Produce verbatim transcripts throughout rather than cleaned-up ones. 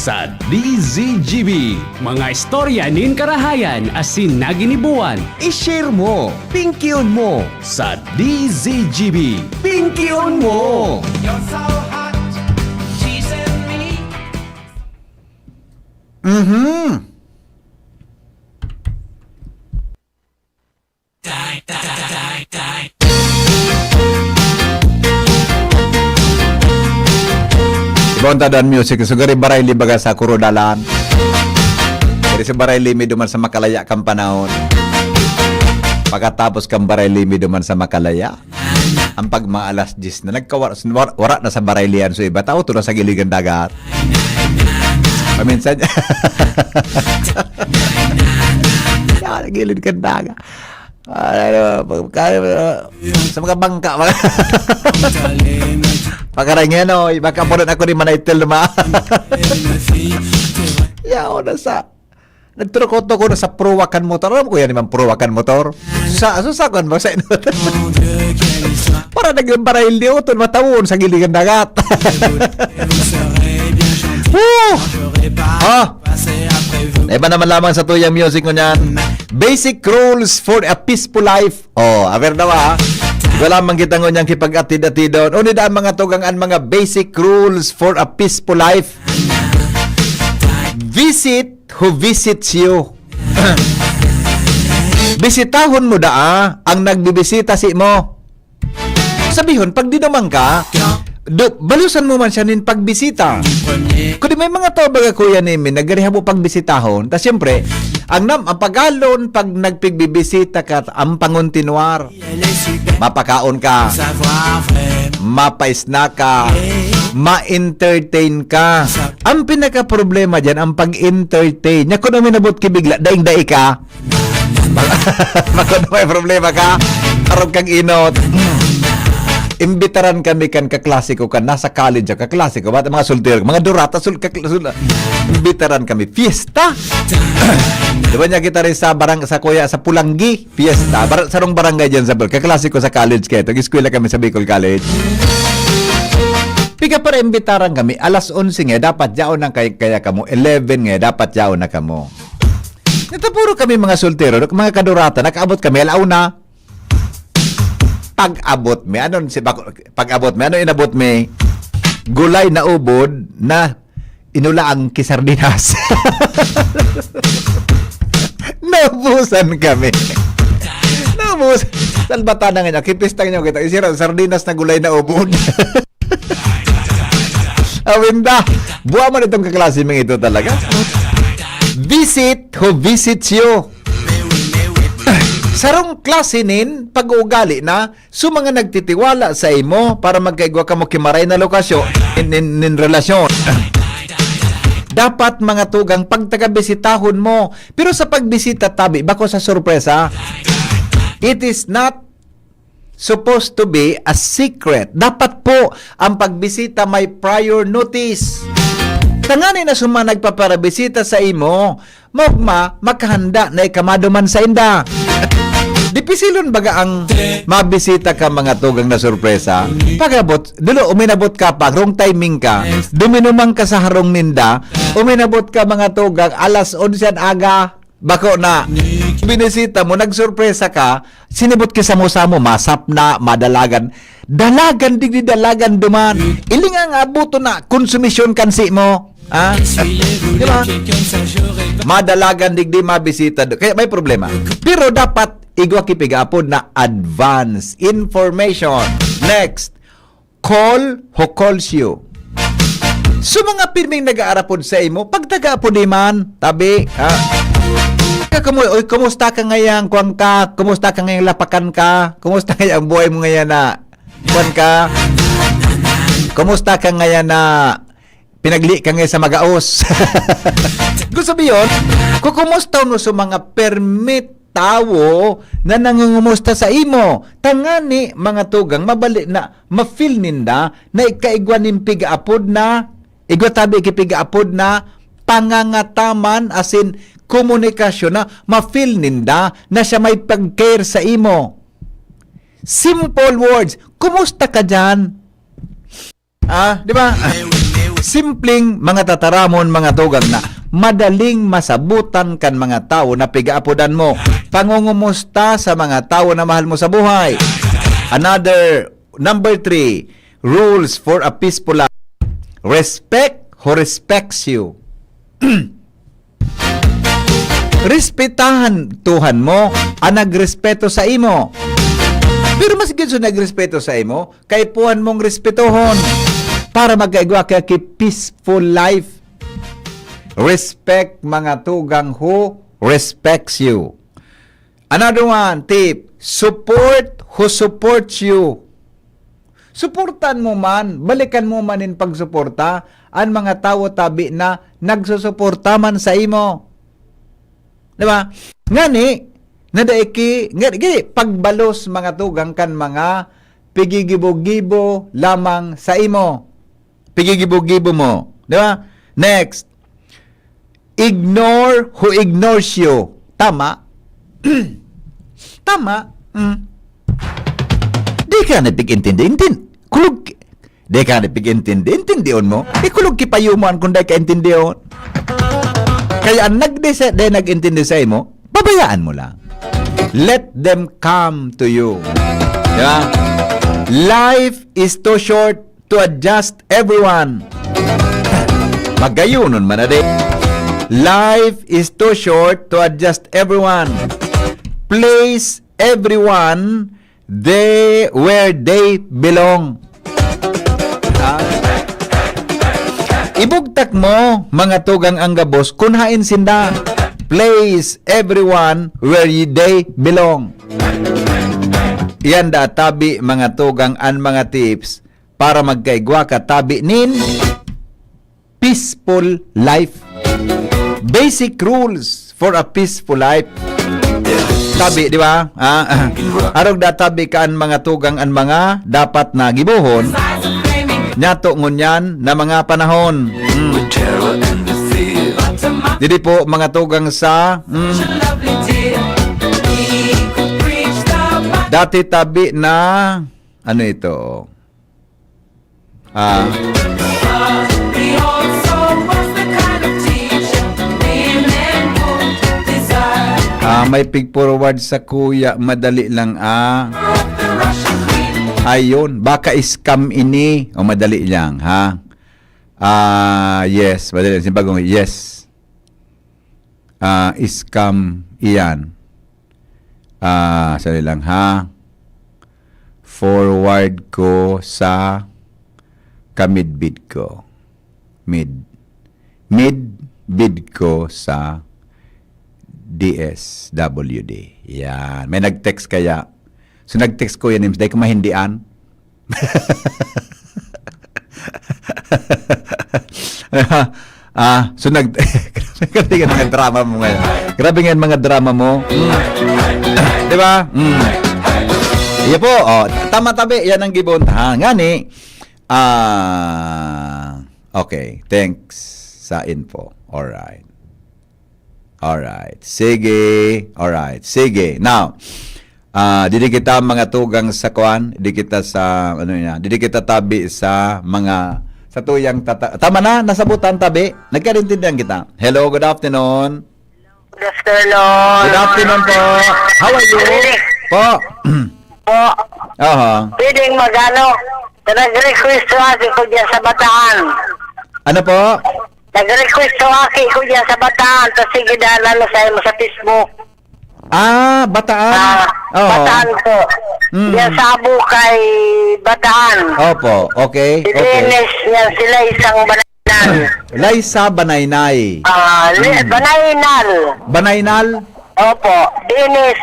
Sa D Z G B, mga istorya nin karahayan asin naginibuan, i-share mo, pingkion mo. Sa D Z G B, pingkion mo. You're so hot, teasing me. Mhm. Ibon ta dan music. So, gari Barayli baga sa Kurodalan. Gari si Barayli mi duman sa makalaya kang panahon. Pagkatapos kang Barayli mi duman sa makalaya. Ang pagmaalas diyes na, nagkawar-, war-, wara na sa Baraylian so iba. Tao to na sa gilid ng dagat. Paminsan, sa gilid ng dagat. Ano, pagka-, sa mga bangka, mga pagkarangyan, oh, baka po rin ako ni Manay Tel naman. Yaw na sa, nagtruko-tuko na sa pruwakan motor. Alam ko yan naman, pruwakan motor. Sa, sa, sa, kuwan mo, sa inot. Para naging baril di uton, matawon sa gilid ng dagat. Woo! Ah! Iba naman lamang sa tuyang music ko niyan. Basic rules for a peaceful life. Oh, aware daw, ha? Wala man kita ngunyan kipag-atid-atidon. Unida ang mga tugang, ang mga basic rules for a peaceful life. Visit who visits you. Bisitahon mo daa ang nagbibisita si mo. Sabihon, pag dinuman ka, do, balusan mo man siya nin pagbisita. Kundi may mga tao baga, Kuya Nemi, nagari habo pagbisitahon. Ta siyempre, ang nam-, ang pagalon pag nagpigbibisita ka, ang pangontinuar. Mapakaon ka, mapa-snack ka, ma-entertain ka. Ang pinaka-problema diyan, ang pag-entertain. Nya kun uminabot ki bigla, daing-dai ka. Bakod may problema ka, arog kang inot. Imbitaran kami kan kaklase ko kan nasa college, kaklase ko, bata mga soltero, mga durata, sul-, kakl-, sul-, imbitaran kami. Fiesta! Di ba niya kita rin sa barang-, sa kuya, sa Pulanggi? Fiesta. Bar-, sarong barangay dyan sa Bul-, kaklase ko sa college kayo. Tag-eskwela kami sa Bicol College. Piga para imbitaran kami, alas onse nga, dapat yaon na kay-, kaya kamo, eleven nga, dapat yaon na kamo. Natapuro kami mga soltero, mga kadurata, nakaabot kami, alauna. Pag-abot mi, ano si bako-, pag-abot mi, ano inabot mi? Gulay na ubod na inulaang ki sardinas. Naubusan kami. Naubos. Salbata na nga niya. Kipistang niyo kita. Isira, sardinas na gulay na ubod. Awinda. Buwa man itong kaklase ming ito talaga. Visit who visits you. Sarong klase nin pag-uugali na so mga nagtitiwala sa imo para magkaigwa kamo ki maray na lokasyon, nin, nin, nin relasyon. Dapat mga tugang pagtagabisitahon mo. Pero sa pagbisita tabi, bako sa sorpresa, it is not supposed to be a secret. Dapat po ang pagbisita may prior notice. Tangani na suma nagpaparabisita sa imo, magma, makahanda na ikamaduman sa inda. Dipisilon baga ang mabisita ka mga tugang na sorpresa? Pag-abot, dulo, uminabot ka pa, wrong timing ka, duminuman ka sa harong ninda, uminabot ka mga tugang, alas onse an aga, bako na. Binisita mo, nagsorpresa ka, sinibot ki samo-samo, masap na, madalagan. Dalagan, digdi dalagan, duman. Ilinga nga abuto na, konsumisyon kansi mo. Ah? Di ba? Madalagan digdi mabisita do-, kaya may problema. Pero dapat igwa ki pigaapod na advance information. Next, call who calls you. So mga pirming nag-aarapod sa imo, pagtaga po di man, tabi, ha? Ka kumu-, oy, kumusta ka ngayang kuwang ka? Kumusta ka ngayang lapakan ka? Kumusta ngayang buhay mo ngayon na kuwan ka? Kumusta ka ngayon na pinagli ka ngayon sa magaos? Gusto mo yun? Kukumusta mo sa mga permit tawo na nangungumusta sa imo? Tangani, mga tugang, mabali na ma-feel ninda na ikaigwa nin pigaapod na, igwa tabi ki pigaapod na pangangataman, asin komunikasyon na ma-feel ninda na siya may pag-care sa imo. Simple words, "Kumusta ka diyan?" Ah, di ba? Simpleng mga tataramon, mga tugang, na madaling masabutan kan mga tawo na pig-aapodan mo. Pangungumusta sa mga tawo na mahal mo sa buhay. Another, number three, rules for a peaceful life. Respect who respects you. Respetahan tuhan mo an nagrespeto sa imo. Pero mas gid sa nagrespeto sa imo, kaipuhan mong respetohon para magkaigwa ka ki peaceful life. Respect mga tugang who respects you. Another one, tip, support who supports you. Suportan mo man, balikan mo man in pagsuporta an mga tawo tabi na nagsusuporta man sa imo. Di ba? Ngani, na dai ki, ngani, gani, pagbalos mga tugang kan mga pigigibo-gibo lamang sa imo. Pigigibo-gibo mo. Di ba? Next, ignore who ignores you. Tama. Tama. Mm. Di ka na pig-intindi. Intin-, kulog ki-, di ka na pig-intindi. Intindion mo. Ikulog ki payuman kung di ka intindihon. Kaya ang nagdese, di nag-intindi sa imo, pabayaan mo lang. Let them come to you. Di ba? Life is too short to adjust everyone. Pagayunon man na di. Life is too short to adjust everyone. Place everyone they where they belong. Ah. Ibugtak mo, mga tugang ang gabos, kun hain sinda. Place everyone where y- they belong. Iyan da tabi, mga tugang, an mga tips para magkaigwa ka tabi nin peaceful life. Basic rules for a peaceful life. Tabi, di ba? Ah, arog da tabi kan mga tugang an mga dapat na gibohon. Nyato ngunyan na mga panahon. Mm. Didi po mga tugang sa, mm, dati tabi na, ano ito? Ah. Ah, may pig-forward sa kuya. Madali lang, ah. Ayun, baka scam ini. O, madali lang, ha? Ah, yes, madali lang. Simbagong, yes. Ah, scam iyan. Ah, sali lang ha. Forward ko sa kamidbid ko. Mid. Midbid ko sa D S W D. Yan. May nag-text kaya. So, nag-text ko yan, Ims. Dahil ko mahindian. Ah, so nag-, grabe nga mga drama mo ngayon. Grabe nga mga drama mo. Mm. Di ba? Mm. Iya po. Oh, tama tabi. Yan ang gibon. Ha, ngani. Ah, okay. Thanks sa info. Alright. Alright. Sige. Alright. Sige. Now, ah, didi kita mga tugang sa kwan, didi kita sa, ano yan, didi kita tabi sa mga, sa tuyang tata-, tama na, nasabutan tabi. Nagkaintindihan kita. Hello, good afternoon. Good afternoon. Good afternoon po. How are you? Pwede. Po. Po. Aha. Pwedeng mag-ano, nag-request ako diyan sa Bataan. Ano po? Nag-request to aki ko diyan sa Bataan, tas sige, dahil ano sa imo sa Facebook. Ah, Bataan. Ah, Oho. Bataan po. Mm. Diyan sa Abukay, Bataan. Opo, okay, Si okay. Dennis, yan sila isang Banaynal. Liza Banaynay. Ah, li- Mm. Banaynal. Banaynal? Opo, Dennis.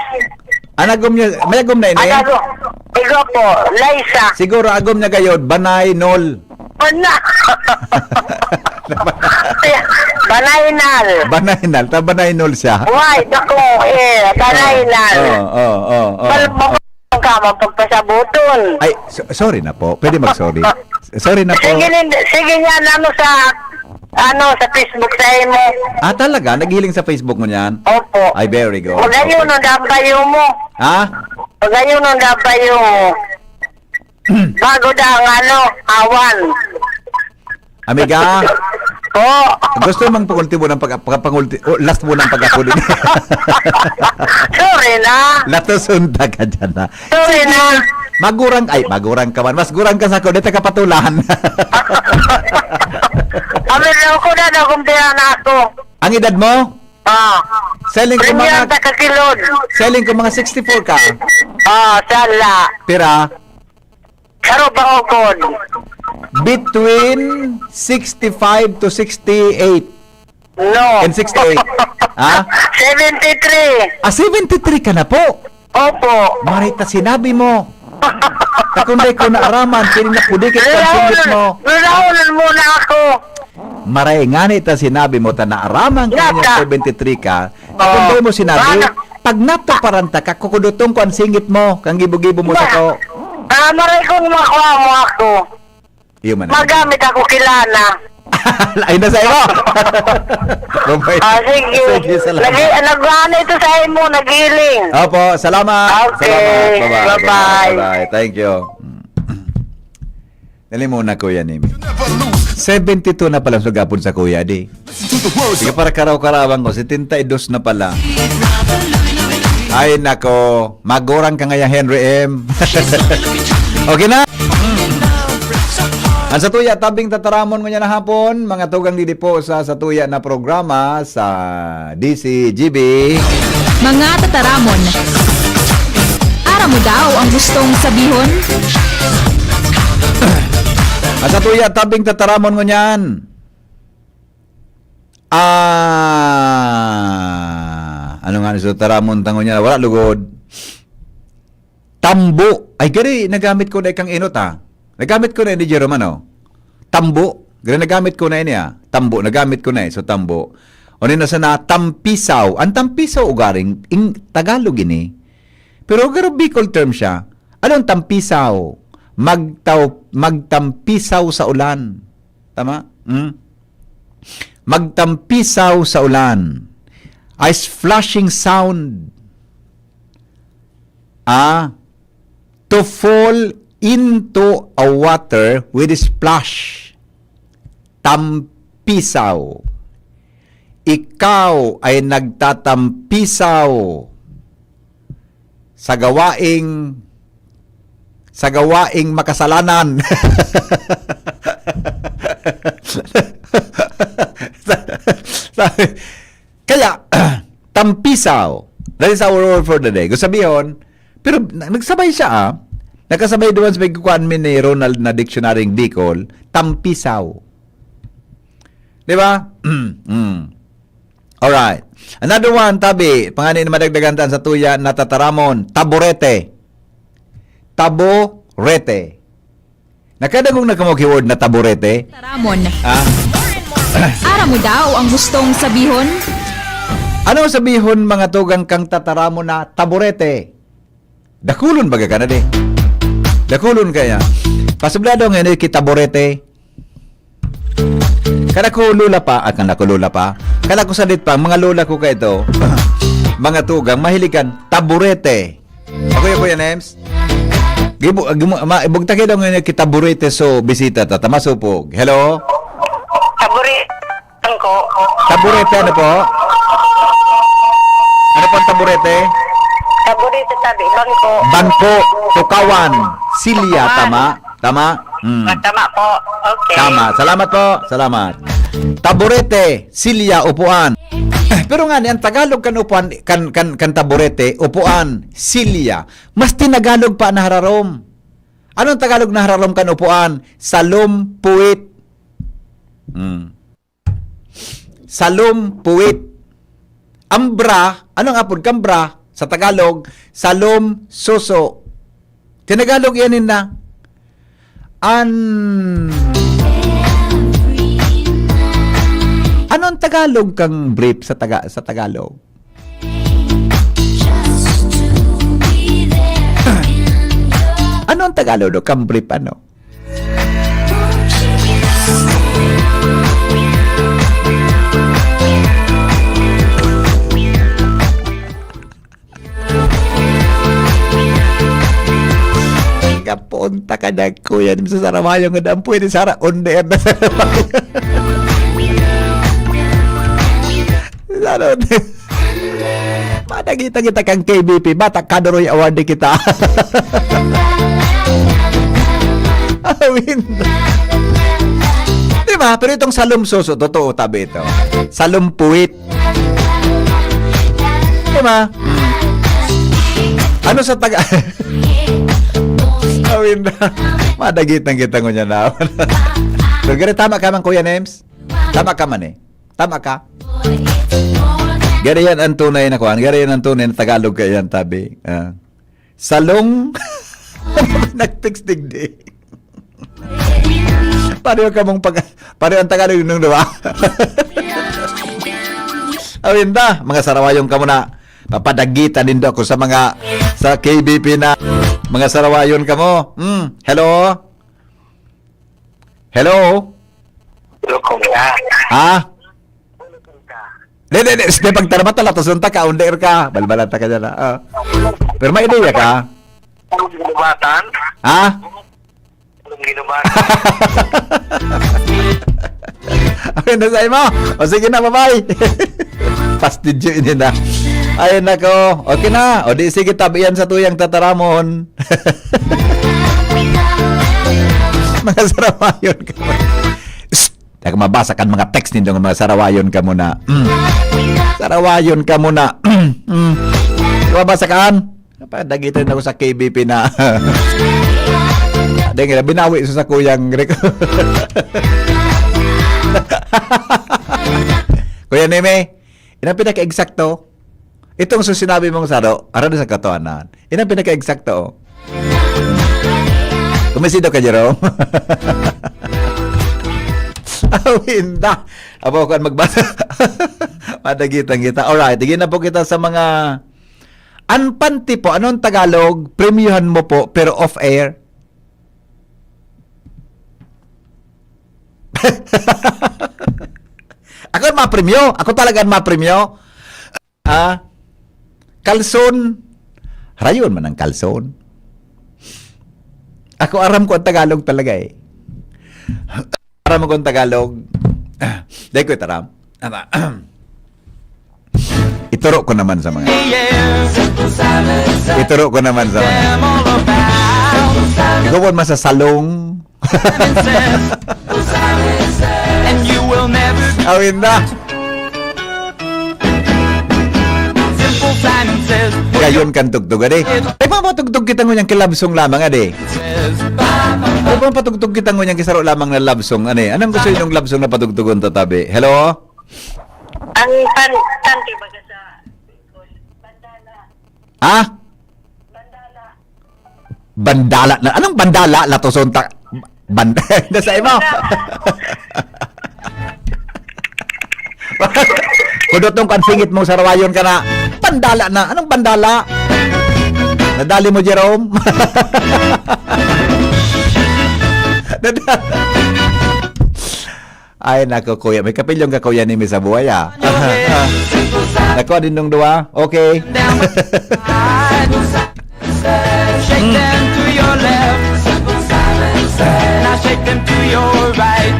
Anagom niya, may agom na ini? Anago, igo po, Liza. Siguro agom niya gayod, Banaynol. Bana. Banaynal. Banaynal, ta Banaynol siya. Why? Dako, eh, Banaynal. Oo, oo, oo, oo. Bal-, bal-, ka mapagpasabuton. Ay, so-, sorry na po. Pwede mag-sorry. Sorry na po. Sige, Lind-, sige niya, ano sa, ano, sa Facebook sa imo. Ah, talaga? Naghiling sa Facebook mo niyan? Opo. Ay, very good. Magayon, Okay. ang dabayo mo. Ha? Magayon, ang dabayo mo. Bago da ang ano, awan. Amiga, gusto mang pangultimo ng pag-, pag-, pangulti-, oh, last mo ng pag-ako din. Sorry na. Latoson ta ka dyan, ha? Sorry na. Magurang, ay, magurang ka man. Mas gurang ka sa ako, di ta kapatulan. Amin lang ko na, nakumpihan na ako. Ang edad mo? Ah. Selling ko Premium mga, ta kakilod. Selling ko mga sixty-four ka. Ah, sala. Pira? Saro bangokon. Between sixty-five to sixty-eight. No. And sixty-eight. Ha? Seventy-three. Ah, seventy-three ka na po. Opo. Maray ta sinabi mo. Takunday ko naaraman, kini na pudikit ka ang singit mo. Lalaonan muna ako. Maray ngani ta sinabi mo ta naaraman ko Yata. Niya seventy-three ka. Oh. Takunday mo sinabi, Bana- pag natuparan ta ka, kukuduton ko ang singit mo, kang gibo-gibo mo Ba? Sa ko. Ah, maray kung makuha mo ako. Iyo man. Magamit ako kilala. Ay, nasa imo. Bye-bye. Ah, sige. Sige, salamat. Nag-, nag-ano ito sa imo, naghiling. Opo, salamat. Okay. Salamat. Bye-bye. Bye-bye. Bye-bye. Thank you. Dali muna, Kuya Nimi. Seventy-two na pala sa gapon sa Kuya, di. Sige, para karaw-karawan ko, setenta y dos na pala. Ay, nako. Magurang ka ngaya, Henry M. Okay na? Ang satuya, tabing tataramon ngunyan na hapon, mga tugang didi po sa satuya na programa sa D C G B. Mga tataramon. Aram mo daw ang gustong sabihon? Ang satuya, tabing tataramon ngunyan. Ah, ano nga ni sa taramon tango niya? Wala lugod. Tambo. Ay, gari, nagamit ko na ikang inot, ah. Nagamit ko na ni Jerome, ano? Tambo. Gari, nagamit ko na ini, ah. Tambo, nagamit ko na, eh. So, tambo. O, ni na sana, tampisaw. Ang tampisaw, ugaring, ing, Tagalog ini. Pero, garo, Bicol term siya. Anong tampisaw? Magtaw-, magtampisaw sa ulan. Tama? Hmm? Magtampisaw sa ulan. A splashing sound. Ah, to fall into a water with a splash. Tampisaw. Ikaw ay nagtatampisaw sa gawaing, sa gawaing makasalanan. Kaya, tampisaw. That is our word for the day. Kung sabihon, pero na-, nagsabay siya, ah. Nakasabay duman sa pagkukuhaan mi ni Ronald na dictionary ng Bicol, tampisaw. Di ba? Mm. Alright. Another one, tabi, pangani na madagdagan ta sa tuya, natataramon, taburete. Taburete. Nakadangog na kamo ki word na taburete? Taramon. Ah? Aram mo daw ang gustong sabihon? Ano sabihon, mga tugang, kang tataramon na taburete? Dakulon baga ka na di. Dakulon kaya. Pasublado nga ini ki taburete. Kada ko lola pa, ah, kada ko lola pa. Kada ko sadit pa, mga lola ko ka ito. Mga tugang, mahiligan, taburete. Ako yung Kuya Nems. Gibu-, gimu-, ma-, ibugtaki daw ngayon ki taburete so bisita ta. Tama, supog. Hello? Taburete, bangko. Taburete, ano po? Ano po ang taburete? Taburete, tabi, bangko. Bangko, tukawan, silya, Tukawan. Tama? Tama? Mm. Ah, tama po. Okay. Tama. Salamat po. Salamat. Taburete, silya, upuan. Pero nga, ni ang Tagalog kan upuan, kan, kan, kan taburete, upuan, silya. Mas tinagalog pa na hararom. Anong Tagalog na hararom kan upuan? Salom, puwit. Mm. Salom, puwit. Ang bra, anong apod kan bra? Sa Tagalog, salom, suso. Tinagalog yan na. An-, ano ang Tagalog kang brief sa Taga-, sa Tagalog? Ano ang Tagalog do? Kang brief, ano? Gapo. Ang takad na, kuya, sa Sarawayo nga daan, pwede sara, on the air na Sarawayo. Ano? Madagita kita kan K B P, bata kaduroy award di kita. Awin. Di ba? Pero itong salumsuso, totoo tabi ito. Salumpuit. Di ba? Ano sa taga... Awin na. Madagitan kita ngunyan na. Pero gari, tama ka man, Kuya Nems. Tama ka man eh. Tama ka. Gari yan ang tunay na kuan. Gari yan ang tunay na Tagalog kaya yan, tabi. Ah. Salong. Nag-text digdi. Pareho ka mong pag-, pareho ang Tagalog nung, di ba? Awin ta, mga Sarawayon ka muna. Papadagitan nindo ako sa mga, sa K B P na mga Sarawayon ka mo. Hmm, hello? Hello? Hello, kuya. Ha? Di, di, di. Sige, pagtarama ta, latason ta ka, on the air ka. Balbalan ta ka dyan, ha? Ah. Pero may ideya ka? Anong ginubatan? Ha? Anong ginubatan? Ayun na sa imo. O sige na, bye-bye. Pastidyo ini na. Ay, nako. Okay na. O di sige, tabian sa tuyang tataramon. Mga Sarawayon ka. Shh! Ako mabasa kan mga text nindo nga mga Sarawayon ka muna. Mm. Sarawayon ka muna. Mm. Mabasa kan? Napadagitan ako sa K B P na. Dahil nga, binawi sa, sa kuyang rek-, Kuya Neme, yun ang pinaka-eksakto. Itong sa sinabi mong saro, aram sa katoanan. Yun ang pinaka-eksakto, oh. Kumbinsido ka, Jerome? Awin ta. Abo, kuan magbasa. Madagitan kita. Alright, tigil na po kita sa mga... An panty po, anong Tagalog? Premyuhan mo po, pero off-air. Ako ang mapremyo. Ako talaga ang mapremyo. Ah, kalson. Rayon man ang kalson. Ako, aram ko ang Tagalog talaga eh. Aram ko ang Tagalog. Dahil ko itaram. Ano? Ituro ko naman sa mga... Ituro ko naman sa mga... Ikaw po man sa salong. And you will never be... Awin na. Simple Simon says, gayon kan tugtog, adi. Ay, papatugtog kita ngunyan ki love song lamang, adi. Ay, papatugtog kita ngunyan ki saro lamang na love song, ani. Anong gusto ninyong love song na patugtugon ta, tabi? Hello? Ang tan-, tanti baga sa Bicol. Bandala. Ha? Bandala. Bandala na. Anong bandala? Latoson ta-, band-, nasa imo? Kudot nung kan singit mong sarawayon ka na. Bandala na. Anong bandala? Nadali mo, Jerome? Nadali. Ay, nako, kuya. May kapilyong ka, kuya, ni Miss Abuhay, ah. Nako, adin nung duwa. Okay. Shake them to your left. Now shake them to your right.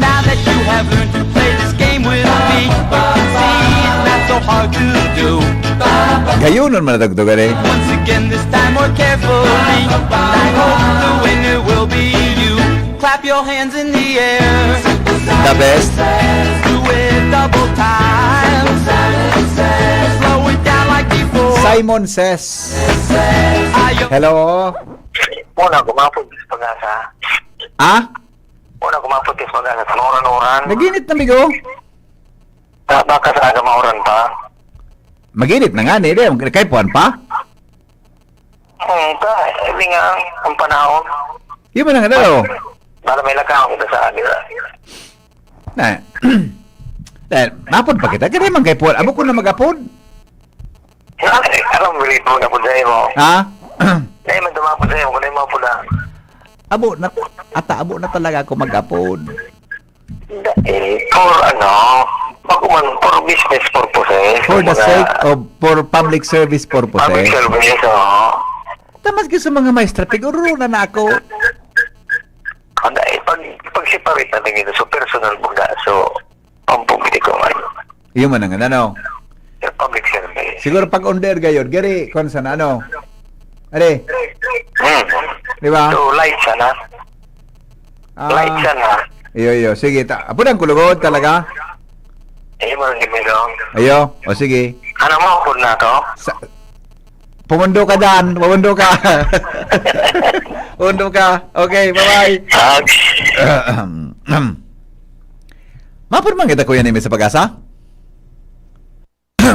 Now that you have learned to play this game with me, you can see it's not so hard to do. Gayonon man natugtugan eh. Once again, this time more carefully. And I hope the winner will be you. Clap your hands in the air. The best. Do it double time. Slow it down like before. Simon says, are you... Hello? Muna, gumapon sa pag-asa. Ah? Muna, gumapon sa pag-asa. Sa oran-oran. Naginit na, migo. Ba-, baka sa aga mauran pa. Maginit na nga, ni, di, kay puwan pa? Hmm, ta, hindi nga ang panahon. Yun man ang ano. Para may lakaw kita sa aga. Na, eh, napod pa kita. Kaya man kay puwan. Abo ko na mag-apod. Alam mo, bilit mo, kapod sa'yo mo. Ha? Dahil man dumapod sa'yo, kung ano yung mga pula. Abo na, ata abo na talaga ako mag-apod. Da-, eh, for ano, pag man, for business purposes. For the Mga sake of, for public service Public purposes. service, oo. Tamas ka sa mga maestra, piguruna na ako. Ang, eh, pag, pag-separate na lang ito, so personal mo na, so, ang publiko ngayon. Iyo man ang ano. Sa public service. Siguro pag on the air gayod, gari, kung saan, ano? Are, Hmm. di ba? So, light sana. Ah, Light sana. Iyo, iyo. Sige, ta apod ang kulugod talaga. Eh, mga gimilong. Ayo, o sige. Ano mo, pud na to? Sa, pumundo ka dyan, pumundo ka. Pumundo ka. Okay, bye-bye. Ah, Mapod man kita, Kuya Neme, sa Pag-asa?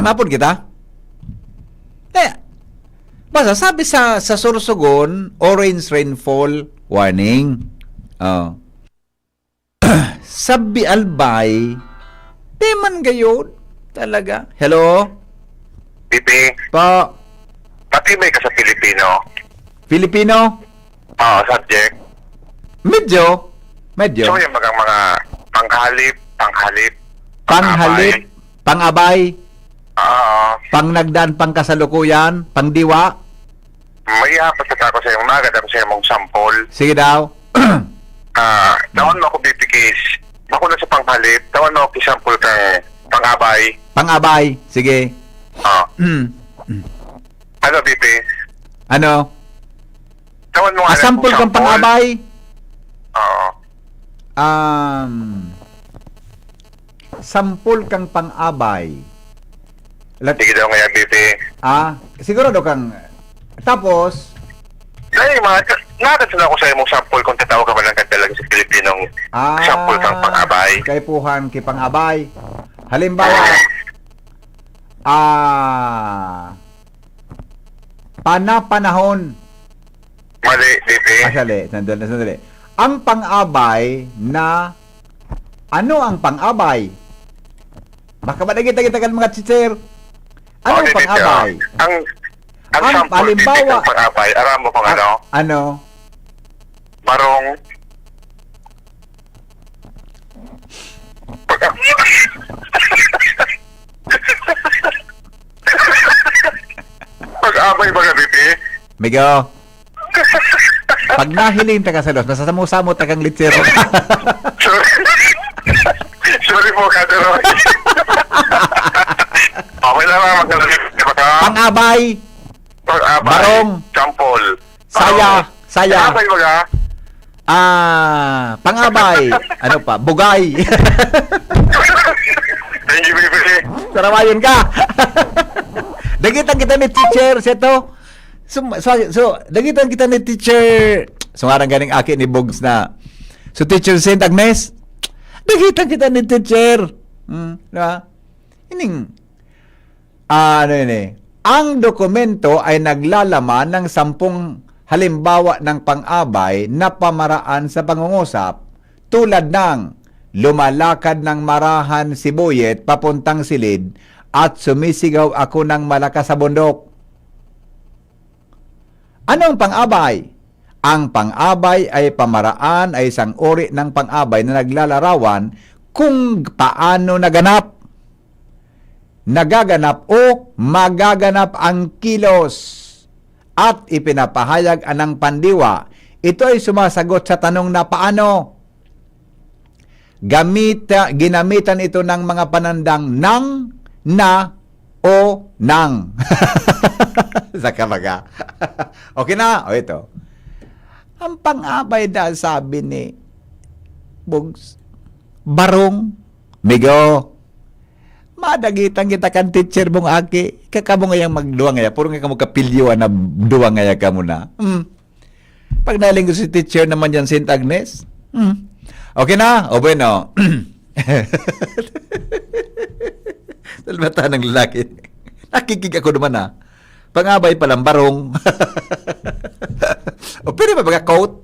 Mapod kita? Eh, basta sabi sa, sa Sorsogon, orange rainfall warning. Oh. Sabi Albay, di man gayon. Talaga. Hello? Pipi, Pa, matibay ka sa Pilipino. Filipino? Oo, subject. Medyo. Medyo. So, yung mga, mga panghalip, panghalip, Panghalip, pangabay, Oo. pangnagdan, pangkasalukuyan, pangdiwa. May hapos sa ako sa iyong magad ako sa iyong sample. Sige daw. Ah, tawan mo ako B P Ks. Bako na sa panghalip, tawan mo ako sample kang pangabay. Pangabay. Sige. Ah, Mm. ano, B P? Ano? Tawan mo nga Asampol kang pangabay? Oo. Um, sampol kang pangabay. Lat- Sige daw ngayon, B P. Ah, sigurado kang... Tapos, Dahil mga, nakasan ako sa imong sample kung tatawag ka man lang talaga sa Pilipinong ah, sample kang pangabay. Kaipuhan ki pangabay. Halimbawa, ah, panapanahon. Mali, B P. Ah, sali, sandali, sandali. Ang pangabay na, ano ang pangabay? Baka ba nakita-kita kan mga teacher? Ano Oh, ang di, di, pangabay? Ang, ang Ang sample, B P, halimbawa- ng pangabay, aram mo kung ano? Ano? Barong. Pag, pag-abay ba gabi, Pi? Migo, pag nahiling ta ka sa los, masasamo-samo ta kang litsero. Sorry. Sorry po, Kado Roy. Okay lang, mga magkalalit. Di ba ka? Pang-abay, Pag-abay. Barong. Sample. Saya, Barong. saya. Abay ba ka? Ah, pang-abay. Ano pa? Bugay. Thank you, baby. Sarawayon ka. Dagitan kita ni teacher, siya to. So, so, so, dagitan kita ni teacher. So, ngarang ganing aki ni Bugs na. So, Teacher Saint Agnes, dagitan kita ni teacher. Hmm, di ba? Ining, ah, ano yun eh. Ang dokumento ay naglalaman ng sampung halimbawa ng pang-abay na pamaraan sa pangungusap, tulad ng lumalakad ng marahan si Boyet papuntang silid at sumisigaw ako ng malakas sa bundok. Ano ang pang-abay? Ang pang-abay ay pamaraan, ay isang uri ng pang-abay na naglalarawan kung paano naganap, nagaganap o magaganap ang kilos at ipinapahayag anang pandiwa. Ito ay sumasagot sa tanong na paano. Gamita, ginamitan ito ng mga panandang nang, na, o nang. Sa kabaga. Okay na? O ito. Ang pang-abay na sabi ni Bugs, Barong, Migo, madagitan kita kan teacher mong aki. Kakamo ngayang magduwa ngaya. Puro nga kamo kapilyo na duwa ngaya kamo na. Hmm. Pag nahiling ko si teacher naman yan, Saint Agnes. Hmm. Okay na? O bueno. Salbata ng lalaki. Nakikig ako naman ah. Pangabay palang barong. O pwede ba baga coat?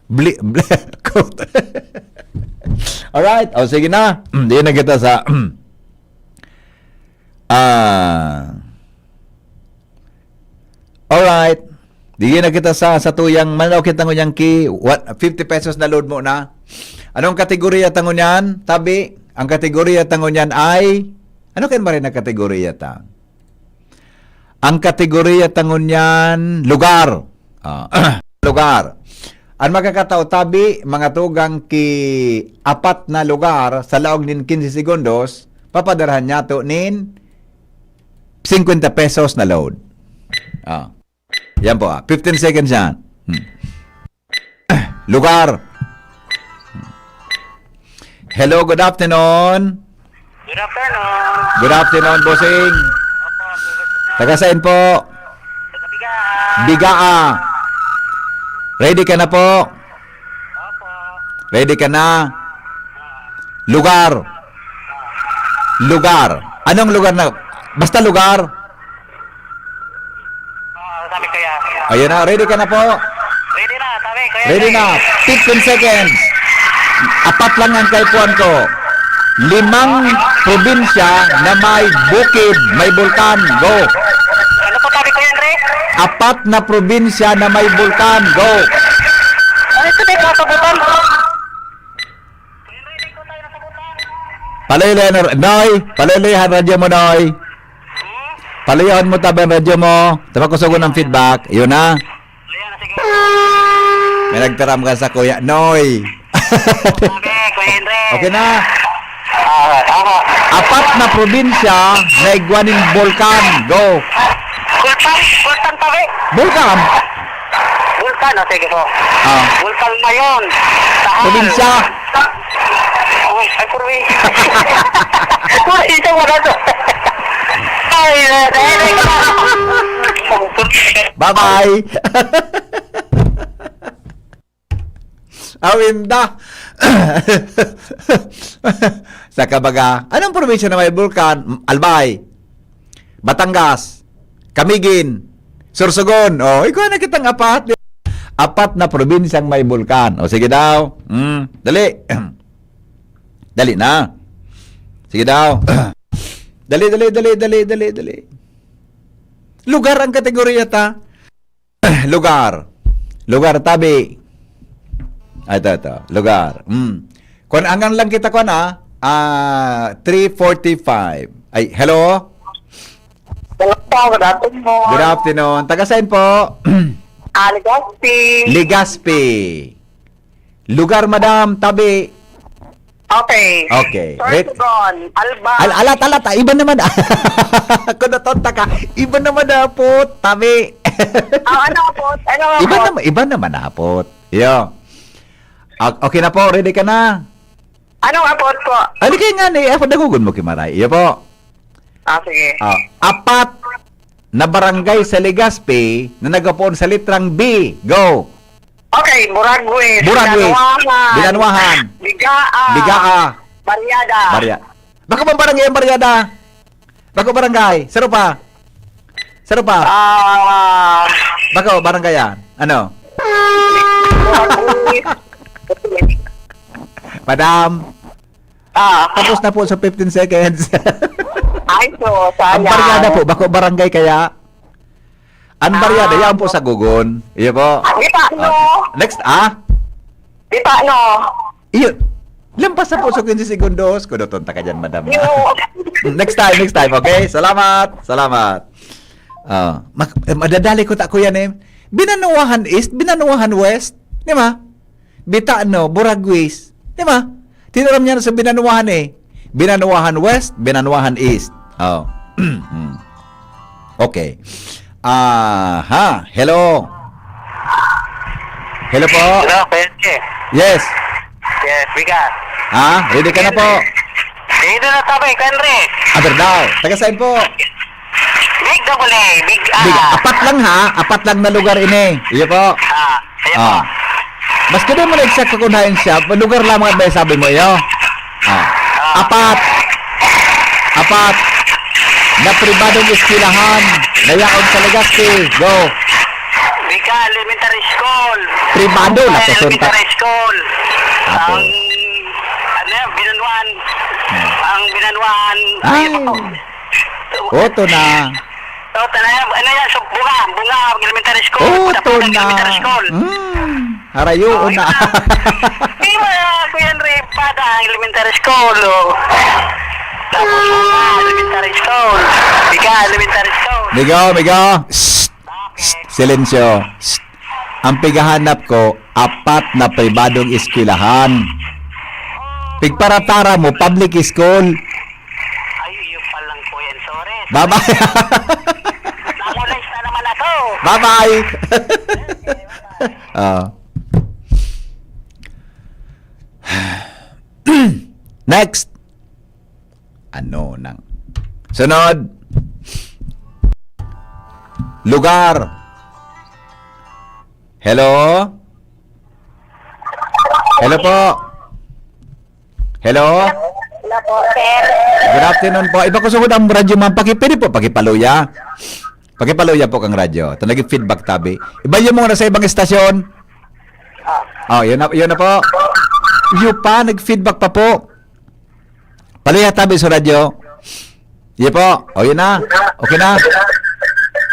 Bli, bli, coat. Alright. O sige na. Di na kita sa... Ah. Alright. Di na kita sa, sa tuyang, manlaw kita ngunyan ki, what, fifty pesos na load mo na. Anong kategorya ta ngunyan? Tabi, ang kategorya ta ngunyan ay Ano kayan maray na kategoriya ta? Ang kategoriya ta ngunyan, lugar. Ah, lugar. An makakatao tabi, mga tugang, ki apat na lugar sa laog nin quince segundos, papadarahan niyato nin fifty pesos na load. Ah. Yan po, ah. Fifteen seconds yan. Hmm. Lugar. Hello, good afternoon. Good afternoon. Good afternoon, bossing. Opo, good afternoon. Taga saan po? Taga Bigaa. Bigaa. Ready ka na po? Opo. Ready ka na? Lugar. Lugar. Anong lugar na? Basta lugar. Oo, sabi ko yan. Ayan na, ready ka na po? Ready na, sabi ko yan. Ready na. Fifteen seconds. Apat lang ang kaipuhan ko. Limang probinsya na may bukid, may bulkan. Go. Ano po sabi ko yan, Re? Apat na probinsya na may bulkan. Go. Ano ito, may kasagutan? Paluluyan na, Noy, paluluyan radyo mo, Noy. Paluyahon mo tabi an radyo mo. Tabi ko sugon ang feedback. Yun na. May nagtaram ka sa kuya, Noy. Sabi, Kuya Henry. Okay na. Ah, tama. Apat na probinsya na igwa nin bulkan. Go. Bulkan, bulkan, sabi. Bulkan. Bulkan, o, sige po. Ah. Bulkan Mayon, Taal. Probinsya. Ay, ay, probinsya. Probinsya, wala to. Ay, eh, dahil, dahil. Bye-bye. Awinda. Sa kabaga, anong probinsya na may bulkan? Albay. Batangas, Camiguin, Sorsogon. O, ikaw na kitang apat. Apat na probinsyang may bulkan. O, sige daw. Hmm, dali. Dali na. Sige daw. Dali, dali, dali, dali, dali, dali. Lugar ang kategorya ta. Lugar. Lugar, tabi. Ah, ito, ito. Lugar. Hmm. Kung angan lang kita, kung na, ah, three forty-five. Ay, hello? Hello po, good afternoon. Good afternoon. Taga saan po? Ah, Legazpi. Legazpi. Lugar, madam, tabi. Okay. Okay. Sorry, Red. Sorsogon, Albay. Al-, alat, alat, ah, iba naman. Ako natonta ka. Iba naman na po, tabi. Ah, ano po? Ano Iba po? naman, iba naman na po. Yo. Ah, okay na po, ready ka na? Anong apot po? Ano kayo nga ni, ako nagugun mo, Kimaray. Iyo po. Ah, sige. Ah, apat na barangay sa Legazpi na nagapoon sa litrang B. Go. Okay, Buraguis, Buraguis, Binanwahan, Binanwahan, Bigaa, Bigaa, Barriada. Barya-, bako bang barangay ang Barriada? Bako barangay? Saro pa? Saro pa? Ah, Bako barangay yan? Ano? Buraguis. Madam, Ah. Tapos na po sa fifteen seconds. Ay, so, sayang. Ang Barriada po, bako barangay kaya? Ang Barriada, Ah. yan po sa Gugon. Iyo po. Di pa, no? Ah, next, ah? Di pa, no? Iyo. Lampas na po sa quince segundos. Kudoton ta ka dyan, madam. Yo. Next time, next time, okay? Salamat, salamat. Ah, mak-, eh, madadali ko ta, kuya, eh. Binanuahan East, Binanuahan West, di ba? Bitano, Buraguis. Di ba? Tinaram niya na sa Binanuahan eh. Binanuahan West, Binanuahan East. Oh. Hmm. Okay. Aha. Hello. Hello po. Hello, Kuya Enrique. Yes. Yes, bigas. Ha? Ready ka na po? Ready na tabi, Kuya Enrique. Aber daw. Taga saan po? Big double A, big A. Big, apat lang ha, apat lang na lugar ini. Iyo po. Ah, iyo po. Ah. Mas ka mo na exact kung hain siya, lugar lamang at may sabi mo iyo. Ah. Ah. Apat. Apat. Na pribadong eskwelahan. Na yaon sa Legazpi. Go. Bika Elementary School. Pribado, Bika lakoson ta. Elementary School. Apo. Ang, ano yan, Binanuan. Hmm. Ang Binanuan. Ay. Ayun po. Oto na. Oto na. Ano yan? So, Bunga. Bunga Elementary School. Oto Tapunan na. Elementary School. Hmm. Harayo Oh, na. Iba na. Di ba, Kuya Henry, Padang Elementary School, oh. Elementary School. Biga, Elementary School. Migo, migo. Shh. Shh. Silensyo. Shh. Ang pighahanap ko, apat na pribadong eskwelahan. Pigparatara mo, public school. Ay, iyo pa lang po yan. Sorry. Bye-bye. Namulis na naman ako. Bye-bye. Ah. Next. Ano nang sunod? Lugar. Hello? Hello po? Hello? Hello po, sir. Good afternoon po. Iba ko sugod ang radyo, ma'am. Paki-, pwede po, pakipaluya. Pakipaluya po kang radyo. Ito, nag-feedback tabi. Iba yung mga nasa ibang estasyon. Oh, yun na, yun na po. Yun pa, nag-feedback pa po. Paluya tabi sa radyo. Yun po. O, yun na. Okay na.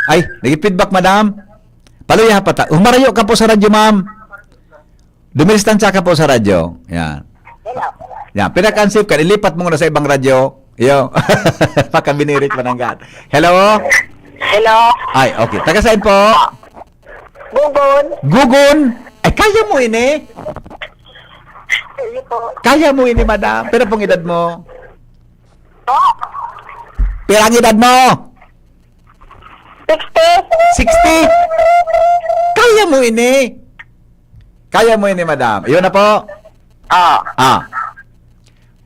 Ay, nag-feedback, madam. Paluya pa ta. Humarayo ka po sa radyo, ma'am. Dumistansya ka po sa radyo. Yan. Hello. Yan. Pinaka-unsafe ka. Ilipat mo na sa ibang radyo. Yo. Pakabinirit mananggal. Hello? Hello? Ay, okay. Taga saan po? Gugon. Gugon? Ay, kaya mo ini? Hindi po. Kaya mo ini, madam? Pero pong edad mo? Po? Pero ang edad mo? Sixty. Sixty? Kaya mo ini? Kaya mo ini, madam? Yun na po. Ah. Ah.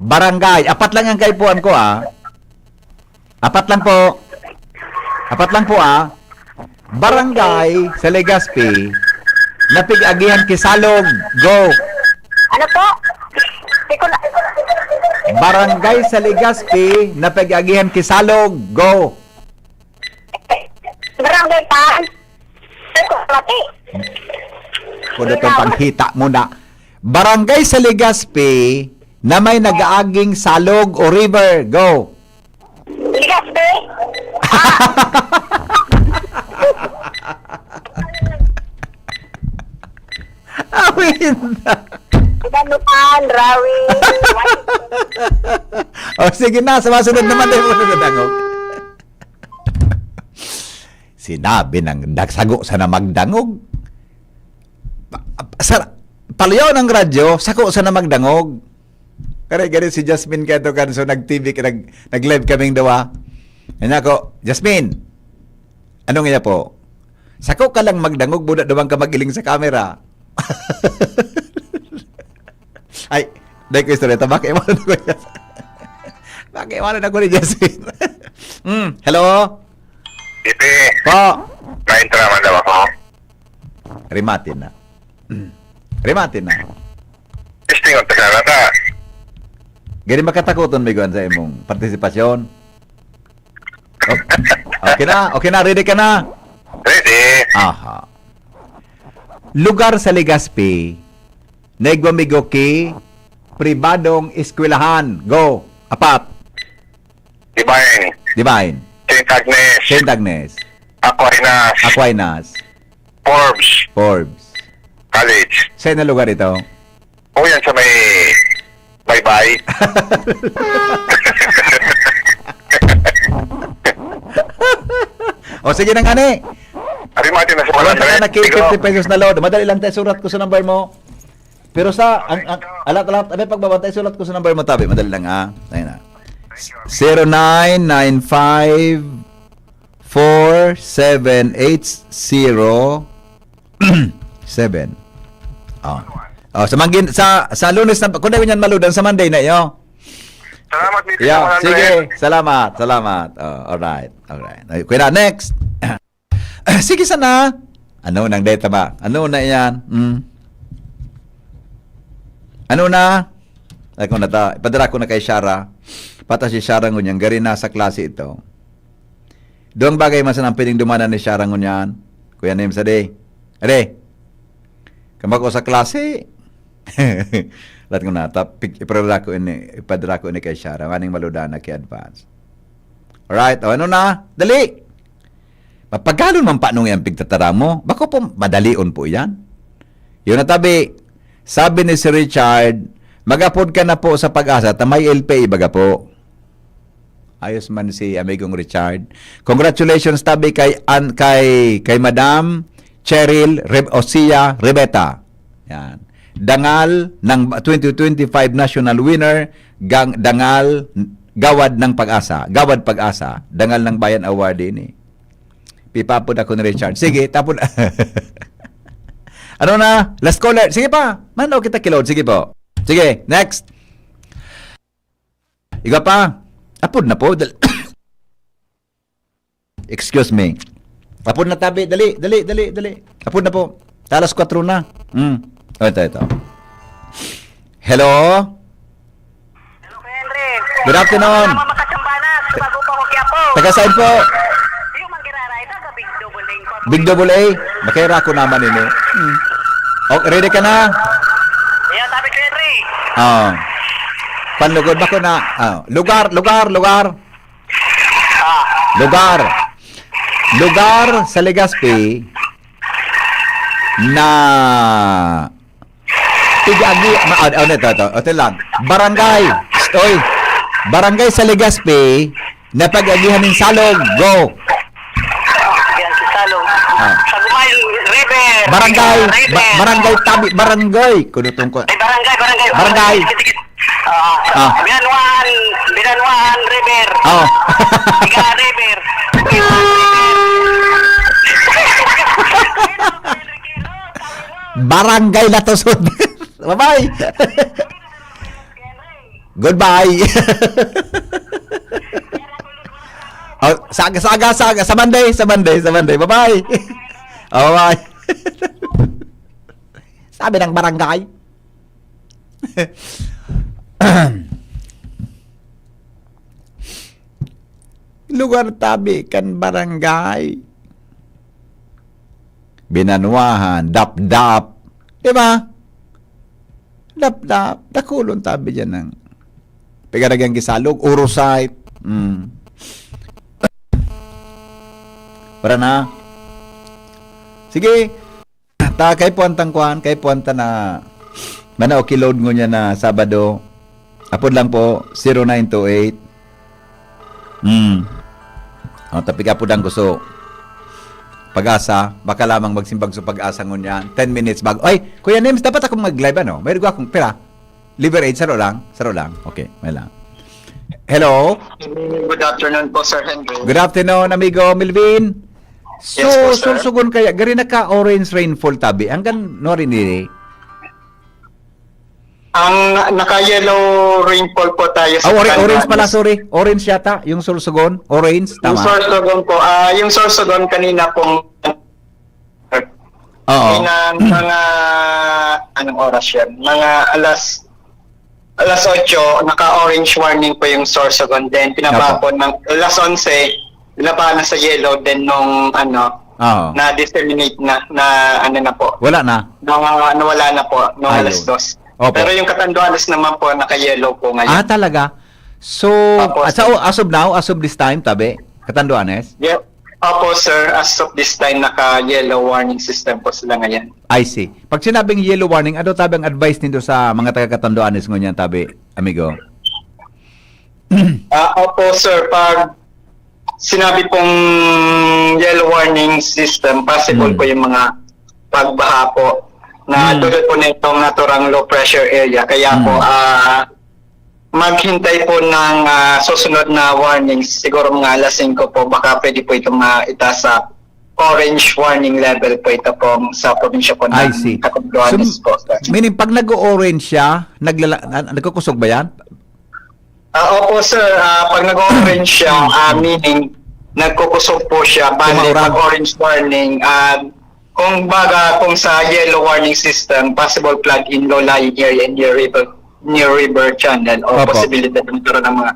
Barangay. Apat lang ang kaipuhan ko, ah. Apat lang po. Apat lang po, ah. Barangay sa Legazpi na pig-agihan ki Salog. Go. Ano po? Di ko na... Barangay sa Legazpi na pig-agihan ki Salog. Go. Barangay Pan. Ay, ko, mati. Kuno tong panghita mo na. Barangay sa Legazpi na may nag-aaging salog o river. Go. Legazpi? Awin. Danupan, Rawi. O, sige na, sa masunod naman tayo, mga dangog. Sinabi ng dag-, sago sana magdangog. Pa-, sa, paluyaw ng radyo, sako sana magdangog. Kare, kare si Jasmine kato kan, so nag-T V, nag, nag-live kaming duwa. Yan ako, "Jasmine, ano nga po? Sako ka lang magdangog, buda duman ka mag-iling sa camera." Ay, dahil ko istorya, ta, bakit wala na ko niya? Bakit wala na ko ni Jasmine? Mm, hello? Ipi. Po. Kain ka naman daw ako. Rimatin na. Rimatin na. Testing on, taga na ta. Gani makatakoton, may guwan sa imong partisipasyon. O-, okay na? Okay na? Ready ka na? Ready. Aha. Lugar sa Legazpi na igwa migo ki pribadong eskwelahan. Go. Apat. Divine. Divine. Saint Agnes. Saint Agnes. Aquinas. Aquinas. Forbes. Forbes. College. Sa na lugar ito? O, yan sa may baybay. O, sige na nga ni. Ari, mati na sa Wala na, one hundred. Naki fifty pesos na load. Madali lang tayo, surat ko sa number mo. Pero sa, ang, ang, alat, alat, abay, pagbabantay, sulat ko sa number mo, tabi. Madali lang, ah. Ayun na. Zero nine nine five four seven eight zero seven. Oh. Oh, sa manggin-, sa, sa Lunes na, kung dahil yan maludan, sa Monday na, yo. Salamat, Mister Yeah, one hundred. Sige. Salamat, salamat. Oh, alright, alright. Ay, kuya, next. Sige sana. Ano nang data ba? Ano na yan? Hmm? Ano na? Ako na ta. Ipadara ko na kay Shara. Pata si Shara ngunyan. Gari na sa klase ito. Doang bagay man sana ang pwedeng dumanan ni Shara ngunyan. Kuya Nim, sa day. Ade. Kama ko sa klase. Lahat ko na. Tap, pig-, ipadara ko ini, ipadara ko ini kay Shara. Maning maludan na kay advance. Alright. O, ano na? Dali! Mapagalon man pa nung yan pigtatara mo. Bako po, madalion po yan. Yun na tabi, sabi ni si Richard, "Mag-apod ka na po sa Pag-asa, ta may L P A baga po." Ayos man si amigong Richard. Congratulations tabi kay an-, kay, kay Madam Cheryl Re-, Osia Rebeta. Yan. Dangal ng twenty twenty-five national winner, gang-, dangal, gawad ng pag-asa. Gawad pag-asa. Dangal ng Bayan Award ini. Pipapod ako ni Richard. Sige, tapon. Ano na? Last caller. Sige pa. Mano kita kilod. Sige po. Sige, next. Iga pa. Apod na po. Dal- Excuse me. Apod na tabi. Dali, dali, dali, dali. Apod na po. Alas kwatro na. Hmm. Oh, ito, ito. Hello? Hello, Kuya Henry. Good afternoon. Mama Makachambana, sumago pa ko kaya po. Taga saan po? Yung manggiraray, taga Big Double A po. Big Double A? Makira ko naman ini. Hmm. Okay, ready ka na? Yeah, tabi, Kuya Henry. Ah. Panlugod ba ko na? Ah. Lugar, lugar, lugar. Ah. Lugar. Lugar sa Legazpi na pig-agi-, ma-, ah, ano ito, ito, ito lang. Barangay. Oy. Barangay sa Legazpi na pag-agihan ng salog. Go. Yan si Salog. Ah. Sagumay River. Barangay. River. Ba-, barangay tabi. Barangay. Kunutong ko. Ay, barangay, barangay. Barangay. Dikit-dikit. Ah, Ah. Bianwan, Bianwan River. Oh. Biga River. Biga River. Barangay na to, sud. Bye-bye. Goodbye. Oh, saga, saga, saga. Sa Monday, sa Monday, sa Monday. Bye-bye. Oh, bye. Sabi ng barangay. Lugar tabi kan barangay. Binanwahan, Dapdap. Di ba? Dapdap. Dakulon tabi dyan ng pigaragang gisalog, Urusite. Mm. Para na. Sige. Ta, kay puwan tang kwan, kay puwan ta na, mana okay load ngunyan na Sabado. Apod lang po, zero nine two eight. Hmm. Oh, tapig apod ang gusto. Pag-asa, baka lamang magsimbag sa Pag-asa ngunyan. Ten minutes bago. Ay, Kuya Nems, dapat akong mag-live, ano? May dugo akong pera. Liver Aid, saro lang? Saro lang? Okay, may lang. Hello? Good afternoon po, Sir Henry. Good afternoon, amigo Melvin. So, Yes po, sir. Sorsogon kaya, gari naka-orange rainfall tabi. Hanggang no rin eh. Ang naka-yellow rainfall po tayo sa Ah, ori-, Tanduanes. Orange pala, sorry. Orange yata, yung Sorsogon. Orange, Yung tama? Sorsogon po. Ah, yung Sorsogon kanina pong Oo. Kainan mga, anong oras yan? Mga alas, alas otso, naka-orange warning po yung Sorsogon. Then, Opo. pinababa po ng alas onse, binaba na sa yellow. Then, nung, ano, Oo. na-disseminate na, na, ano na po. Wala na? Na, nawala na po, nung Ayun. alas dos. Opo. Pero yung Catanduanes naman po, naka-yellow po ngayon. Ah, talaga? So, Opo, as, sir. as of now, as of this time, tabi, Catanduanes? Yep. Opo, sir. As of this time, naka-yellow warning system po sila ngayon. I see. Pag sinabing yellow warning, ano tabi ang advice nindo sa mga taga Catanduanes ngunyan, tabi, amigo? Ah, opo, sir. Pag sinabi pong yellow warning system, possible Hmm. po yung mga pagbaha po na Hmm. dulot po na itong naturang low pressure area. Kaya po, Hmm. ah, maghintay po ng, ah, susunod na warning, siguro mga alas singko po, baka pwede po itong maitaas sa orange warning level po ito pong sa probinsya po I ng see. Catanduanes So, po, sir. meaning, pag nag-o-orange siya, naglala-, na-, nagkukusog ba yan? Ah, opo, sir. Ah, pag nag-orange siya, ah, meaning, nagkukusog po siya. Bale, Tumauran. pag orange warning, ah, kung baga, kung sa yellow warning system, possible flood in low-lying area near river, near river channel, o Opo. posibilidad magkaroon ng mga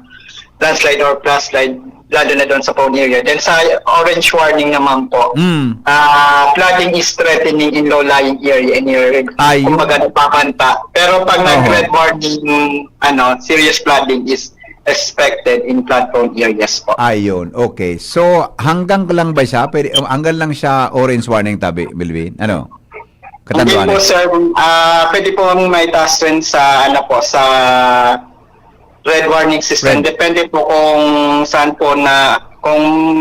landslide or flash flood, lalo na doon sa prone area. Then sa orange warning naman po, Mm. ah, flooding is threatening in low-lying area near, Ayun. kumbaga, nagpapanta. Pero pag Oho. nag-red warning, ano, serious flooding is expected in flood-prone areas po. Ayun, okay. So, hanggang lang ba siya? Pwede, hanggang lang siya orange warning tabi, Melvin? Ano? Hindi Catanduanes? po, sir. Ah, pwede po ang may taas rin sa, ano po, sa red warning system. Red. Depende po kung saan po na, kung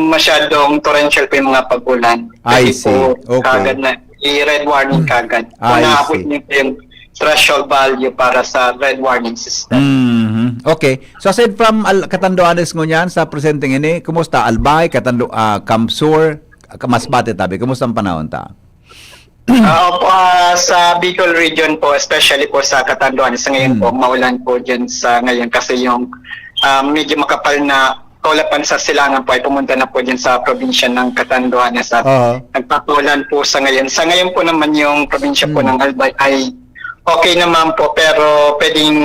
masyadong torrential po yung mga pag-ulan. I Pwede see. po Okay. kagad na i-red warning kagad. Kung I naabot see. niyo po yung threshold value para sa red warning system. Mhm. Okay. So, aside from Al-, Catanduanes ngunyan sa presenteng ini, kumusta Albay, Catando-, ah, Camsur, Masbate tabi? Kumusta ang panahon ta? Ah, opo, ah, sa Bicol region po, especially po sa Catanduanes, sa ngayon po, Hmm. maulan po dyan sa ngayon kasi yung, ah, medyo makapal na kaulapan sa silangan po ay pumunta na po dyan sa probinsya ng Catanduanes at Oo. nagpapaulan po sa ngayon. Sa ngayon po naman yung probinsya po Hmm. ng Albay ay okay naman po, pero pwedeng,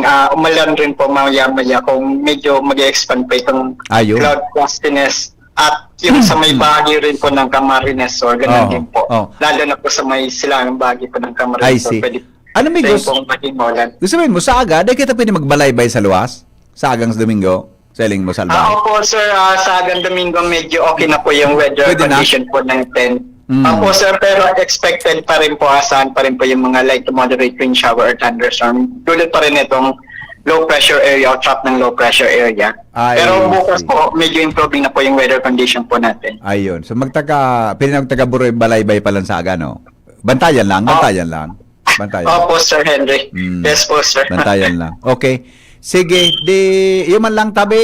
ah, umulan rin po maya-maya kung medyo mag-expand pa itong Ayun. cloud crustiness. At yung sa may Hmm. bahagi rin po ng Camarines Sur, ganun Oo. din po. Oo. Lalo na po sa may silangang bahagi po ng Camarines I Sur, see. pwede Ano, rin Migos? pong maging maulan. Gusto mo, sa aga, di kita pwede magbalaybay sa luwas? Sa agang Domingo? Sa iling mo, Salbay? Ah, opo, sir. Ah, sa agang Domingo, medyo okay na po yung weather Pwede na? condition po ng ten. Mm. Opo, sir, pero expected pa rin po, asahan pa rin po yung mga light to moderate rain shower or thunderstorm. Dulot pa rin itong low pressure area o trough ng low pressure area. Ay, Pero bukas see. po, medyo improving na po yung weather condition po natin. Ayun. So, magtaga, pwede na magtaga Buroy, Balaybay pa lang sa aga, no? Bantayan lang, Oh. bantayan lang. Bantayan. Opo, Sir Henry. Mm. Yes po, sir. Bantayan lang. Okay. Sige, di, yun man lang, tabi.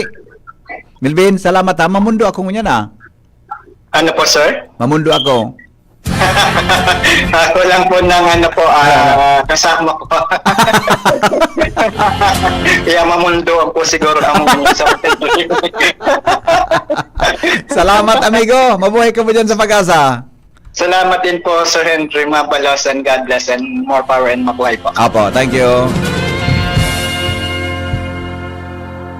Melvin, salamat ha. Mamundo ako ngunyan, ah. Ano po, sir? Mamundo ako. Ako lang po ng ano po, ah, Ano? kasama ko. Kaya mamundo po siguro ang sa Salamat, amigo. Mabuhay ka mo dyan sa Pag-asa. Salamat din po, Sir Henry. Mabalos and God bless and more power and mabuhay po. Apo, thank you.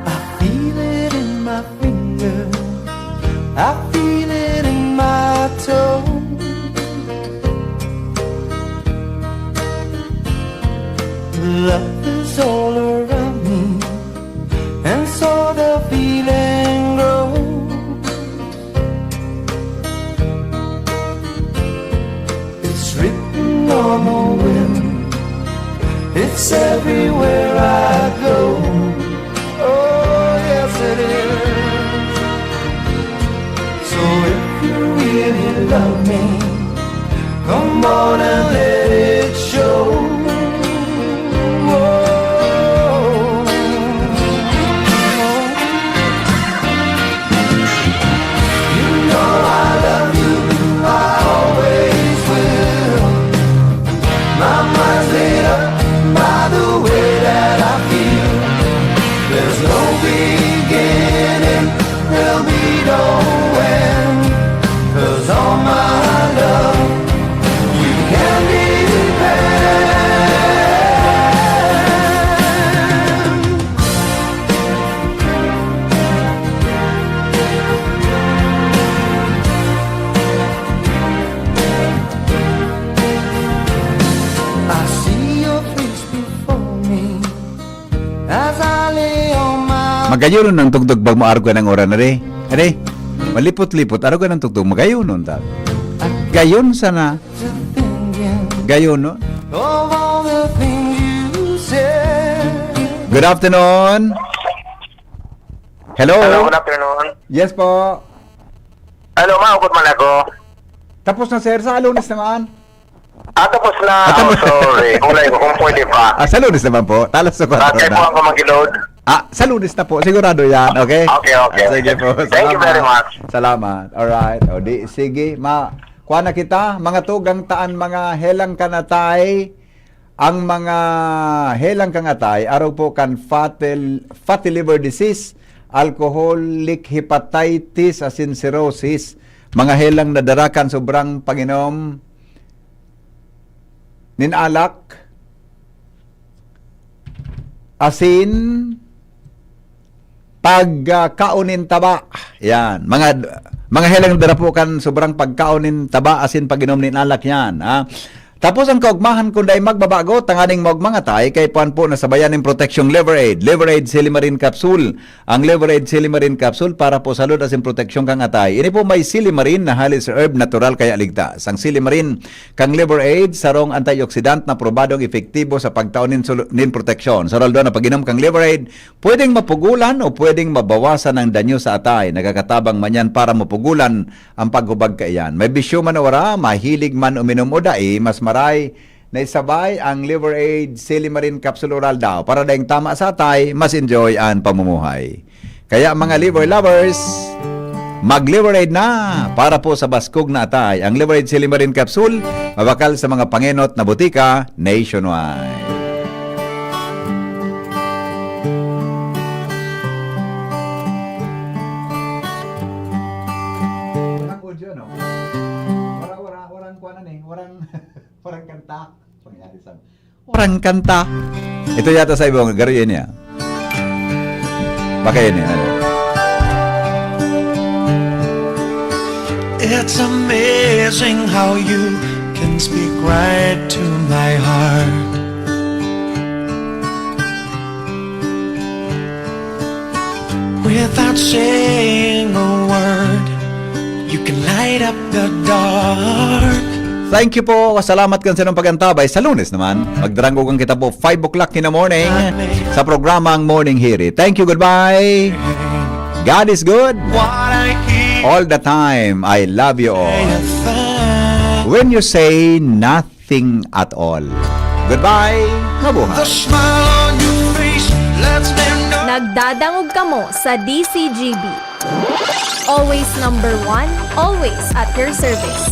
I feel it in my finger. I feel it in my toe. Love is all around me, and so the feeling grows. It's written on the wind. It's everywhere I go. Oh, yes, it is. So if you really love me, come on and let it show. Oh. You know I love you, I always will. My mind's made up by the way that I feel. There's no beginning, there'll be no end. 'Cause all my love, you can depend. I see your face before me as I lay on my Magayon ang tugtog pag maarog ka ng oran, are. Are, malipot-lipot, arog ka ng tugtog, magayon ta. Gayon sana. Gayon, no? Of all the things you said. Good afternoon. Hello? Hello, good afternoon. Yes po. Hello, maugod man ako. Tapos na, sir. Sa Lunes naman. Ah, tapos na. Ah, tapos. Oh, sorry. Kulay ko kung pwede pa. Ah, sa Lunes naman po. Talas sa kwatro Bakit na. po ako mag-load? Ah, sa Lunes na po. Sigurado yan, okay? Okay, okay. Ah, sige po. Thank you very Salamat. much. Salamat. Alright. O di, sige. Ma, kuha na kita. Mga tugang taan, mga helang kanatay. Ang mga helang kangatay, arog po kan fatal, fatty liver disease, alcoholic hepatitis, asin cirrhosis, mga helang nadara kan sobrang panginom nin alak, asin pag, ah, kaon nin taba. Yan. Mga, mga helang dara po kan sobrang pagkaon nin taba, asin pag-inom nin alak yan, ha? Tapos ang kaugmahan kun dai magbabago, tanganing maugmang atay, kaipuhan po na sabayan nin proteksyong Liver Aid. Liver Aid Silimarin Capsule. Ang Liver Aid Silimarin Capsule para po sa salud asin proteksyon kan atay. Ini po may silimarin na halis herb natural kaya ligtas. Ang silimarin kang Liver Aid, sarong antioxidant na probadong epektibo sa pagtao nin sulu-, nin proteksyon. Sa raldo na pag-inom kang Liver Aid, pwedeng mapugulan o pwedeng mabawasan ang danyo sa atay. Nagkakatabang man yan para mapugulan ang paghubag kaiyan. May bisyo man o wara, mahilig man uminom o dai, mas maray na isabay ang Liver Aid Silimarin Capsule Oral daw para daing tama sa atay, mas enjoy ang pamumuhay. Kaya mga liver lovers, mag-Liver Aid na para po sa baskog na atay. Ang Liver Aid Silimarin Capsule, mabakal sa mga pangenot na botika nationwide. Walang audio, no? Wala, wala, walang kuha na ni. Walang, walang kanta. Pangyari sa walang kanta. Ito yata sa ibang garo yun niya. Baka yun yun, ano? It's amazing how you can speak right to my heart. Without saying a word, you can light up the dark. Thank you po. Salamat kan sa inyong pag-antabay. Sa Lunes naman, magdaranggogan kita po five o'clock in the morning sa programang Morning Hiri. Thank you. Goodbye. God is good. What I hear All the time. I love you all. When you say nothing at all. Goodbye. Mabuhay. The smile on your face lets me know. Nagdadangog kamo sa D C G B. Always number one, always at your service.